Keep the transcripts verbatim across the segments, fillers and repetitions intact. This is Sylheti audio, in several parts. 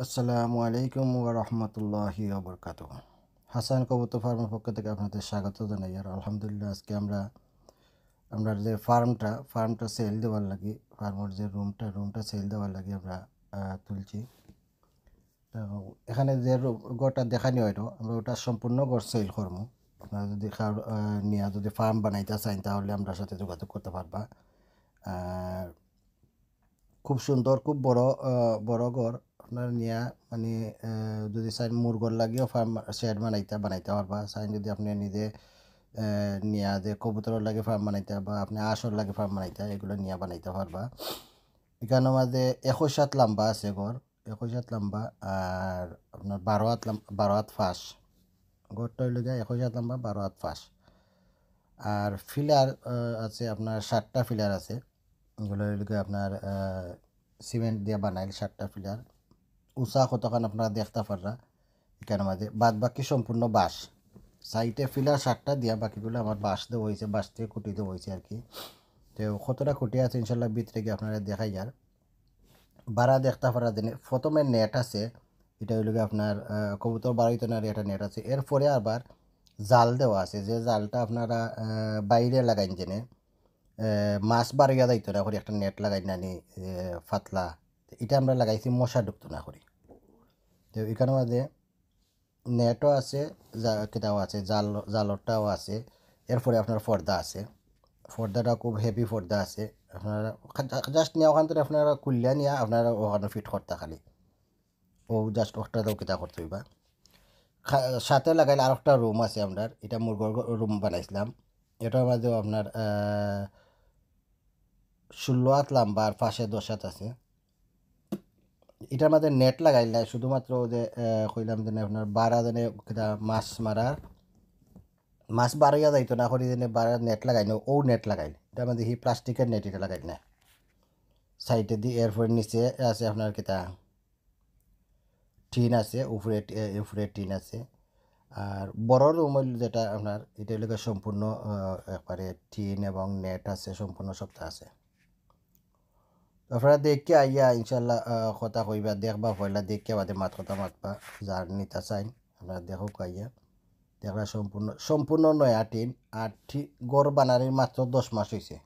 আসসালামু আলাইকুম ওয়া রাহমাতুল্লাহি ওয়া বারাকাতুহু। হাসান কবুতর ফার্মের পক্ষ থেকে আপনাদের স্বাগত জানাই। আর আলহামদুলিল্লাহ, আজকে আমরা, আমরা যে ফার্মটা, ফার্মটা সেল দেওয়ার লাগি, ফার্মের যে রুমটা, রুমটা সেল দেওয়ার লাগি আমরা, আহ, তুলছি। তো এখানে যে রু-, ঘরটা দেখানি হইলো, আমরা ওটা সম্পূর্ণ ঘর সেল করবো। আপনারা যদি কার-, আহ, নিয়া যদি ফার্ম বানাইতে চান, তাহলে আমরার সাথে যোগাযোগ করতে পারবা। আর খুব সুন্দর, খুব বড়, আহ, বড় ঘর। আপনারা নিয়া, মানে, আহ, যদি চান মুরগর লাগিও ফার্ম, শেড বানাইতা, বানাইতা পারবা। চান যদি আপনি নিজে, আহ, নিয়া যে কবুতরর লাগি ফার্ম বানাইতা বা আপনি হাঁসর লাগি ফার্ম বানাইতা, এগুলা নিয়া বানাইতা পারবা। এখানর মাঝে একুশ হাত লম্বা আছে ঘর, একুশ হাত লম্বা, আর আপনার বারো হাত লম-, বারো হাত ফাঁস। ঘরটা হইল গিয়া একুশ হাত লম্বা, বারো হাত ফাঁস। আর ফিলার, আহ, আছে আপনার সাতটা ফিলার আছে। এগুলো হইল গিয়া আপনার, আহ, সিমেন্ট দিয়া বানাইল সাতটা ফিলার। উষা কতখান আপনারা দেখতা পাররা এখানর মাঝে। বাদ বাকি সম্পূর্ণ বাঁশ। সাইডে ফিলার সাতটা দিয়া বাকিগুলো আমার বাঁশ দেওয়া হইছে, বাঁশ দিয়ে খুঁটি দেওয়া হইছে আর কি। তো কতটা খুঁটি আছে ইনশাল্লাহ ভিতরে গিয়া আপনারা দেখাইয়ার। বারা দেখতা পাররা যেনে প্রথমে নেট আছে, এটা হইল গিয়া আপনার, আহ, কবুতর বারইতো না একটা নেট আছে। এরপরে আবার জাল দেওয়া আছে, যে জালটা আপনারা, আহ, বাইরে লাগাইন যেনে, আহ, মাছ বারইয়া যাইতো না করি একটা নেট লাগাইন নানি, আহ, পাতলা। এটা আমরা লাগাইছি মশা ঢুকতো না করি। তো এখানর মাঝে নেটও আছে, জা-, কিতাও আছে, জাল, জালরটাও আছে। এরপরে আপনার পর্দা আছে, পর্দাটা খুব হেভি পর্দা আছে। আপনারা খা-, just নিয়া ওখান থেকে আপনারা খুলিয়া নিয়া আপনারা ওখানো ফিট করতা খালি। ও just ওটা দাও কিতা করতে হইবা। খা-, সাথে লাগাইল আর একটা রুম আছে আমরার, এটা মুরগর রুম বানাইছিলাম। এটার মাঝেও আপনার, আহ, ষোলো হাত লম্বা আর পাশে দশ হাত আছে। এটার মাঝে নেট লাগাইল না, শুধুমাত্র ওই যে, আহ, কইলাম যে আপনার বারা যেনে কিতা মাছ মারার, মাছ বারইয়া যাইতো না করি যেনে বারা নেট লাগাইল না, ও নেট লাগাইল। এটার মাঝে হি প্লাস্টিকের নেট এটা লাগাইল না। সাইডে দি এরপরে নিচে আছে আপনার কিতা টিন আছে, উপরে টি-, এ, উপরে টিন আছে। আর বড় রুম হইল যেটা আপনার, এটা হইল গিয়া সম্পূর্ণ, আহ, একবারে টিন এবং নেট আছে, সম্পূর্ণ সবটা আছে। আপনারা দেখে আইয়া ইনশাল্লাহ, আহ, কথা কইবা, দেখবা পয়লা দেখে বাদে মাত কথা মাতবা, যার নিতা চাইন আপনারা দেখো আইয়া। দেখরা সম্পূর্ণ, সম্পূর্ণ নয়া টিন। আর টি-, ঘর বানানির মাত্র দশ মাস হইছে।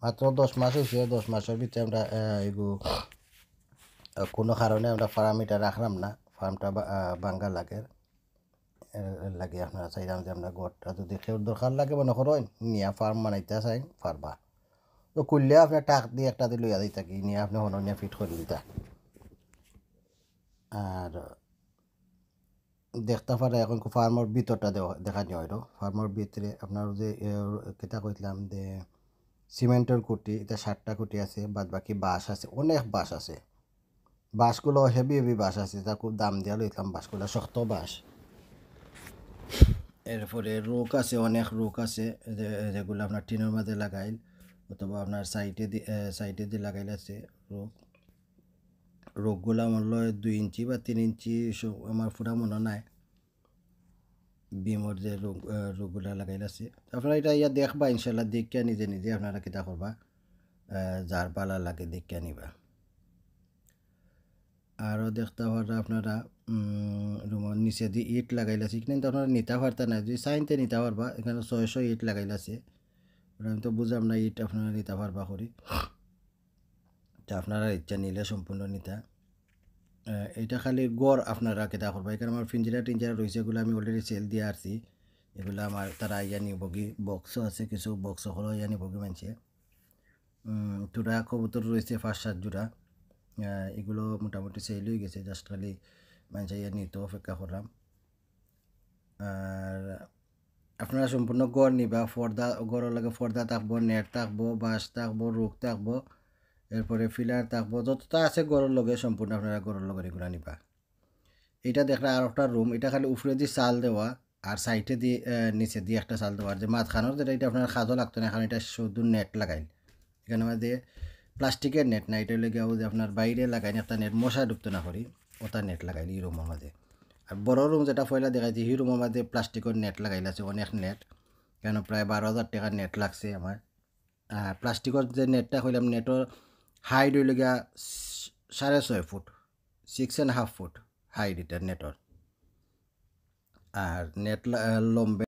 মাত্র দশ মাস হইছে, দশ মাসর ভিতরে আমরা, আহ, এগু, আহ, কোনো কারণে আমরা ফার্ম এটা রাখলাম না, ফার্মটা বা-, আহ, ভাঙ্গা লাগে। এর, এর লাগে আপনারা চাইলাম যে আমরা ঘরটা যদি কেউ দরকার লাগে মনে করো, নিয়া ফার্ম বানাইতা চাই, পারবা। তো খুললে আপনি টাক দিয়ে একটা দিয়ে লইয়া দিতা কি, নিয়া আপনি হনো নিয়া ফিট করে দিতা। আর দেখতা পাররা এখন ফার্মর ভিতরটা দেওয়া, দেখা যায় হয়তো। ফার্মর ভিতরে আপনার যে, এ, কিতা কইছিলাম যে সিমেন্টর খুঁটি, এটা সাতটা খুঁটি আছে, বাদ বাকি বাঁশ আছে, অনেক বাঁশ আছে। বাঁশগুলো হেভি হেভি বাঁশ আছে, এটা খুব দাম দিয়া লইতাম বাঁশগুলো, শক্ত বাঁশ। এরপরে রোক আছে, অনেক রোক আছে, যে, যেগুলো আপনার টিনের মাঝে লাগাইল অথবা আপনার সাইডে দি-, এ, সাইডে দি লাগাইল আছে রোক। রোকগুলা মনে হয় দুই ইঞ্চি বা তিন ইঞ্চি, সব আমার পুরা মনে নাই। বিমর যে রোক, আহ, রোকগুলা লাগাইল আছে। আপনারা এটা ইয়া দেখবা ইনশাল্লাহ, দেখিয়া নিজে নিজে আপনারা কিতা করবা, আহ, যার ভালা লাগে দেখিয়া নিবা। আরও দেখতা পাররা আপনারা, উম, রুমর নিচে দি ইট লাগাইল আছে, কিন্তু আপনারা নিতা পারতা না, যদি চাইন তে নিতা পারবা। এখানে ছয়শো ইট লাগাইল আছে, ওটা আমি তো বুঝলাম না, ইট আপনারা নিতা পারবা করি। তা আপনারা ইচ্ছা নিলে সম্পূর্ণ নিতা। আহ, এটা খালি ঘর আপনারা কিতা করবা। এখানে আমার ফিঞ্জিরা টিঞ্জিরা রইছে, এগুলো আমি already সেল দিয়া আসছি। এগুলো আমার তারা আইয়া নিবগি, বক্সও আছে কিছু, বক্স হলো আইয়া নিবগি মানছে। উম, থুড়া কবুতর রইছে পাঁচ সাত জোড়া। আহ, এগুলো মোটামুটি সেল হয়ে গেছে, just খালি মানছে আইয়া নিতে অপেক্ষা করলাম। আর আপনারা সম্পূর্ণ ঘর নিবা, পর্দা, ঘরর লগে পর্দা থাকবো, নেট থাকবো, বাঁশ থাকবো, রোক থাকবো, এরপরে ফিলার থাকবো, যতটা আছে ঘরর লগে সম্পূর্ণ আপনারা ঘরর লগে এগুলা নিবা। এটা দেখরা আর একটা রুম, এটা খালি উপরে দি চাল দেওয়া আর সাইডে দি, আহ, নিচে দি একটা চাল দেওয়া, আর যে মাঝখানোর যেটা, এটা আপনার কাজও লাগতো না, কারণ এটা শুধু নেট লাগাইল। এখানে মাঝে প্লাস্টিকের নেট না, এটা হইলে গিয়া ওই যে আপনার বাইরে লাগাইন একটা নেট, মশা ঢুকতো না করি, ওটা নেট লাগাইল এই রুমর মাঝে। আর বড় রুম যেটা পয়লা দেখাইছি, সেই রুমর মাঝে প্লাস্টিকের নেট লাগাইল আছে, অনেক নেট, কেন প্রায় বারো হাজার টাকার নেট লাগছে আমার। আর প্লাস্টিকের যে নেটটা কইলাম, নেটর হাইট হইল গিয়া স-, সাড়ে ছয় foot, six and half foot height ইটার নেটর। আর নেট লম্বে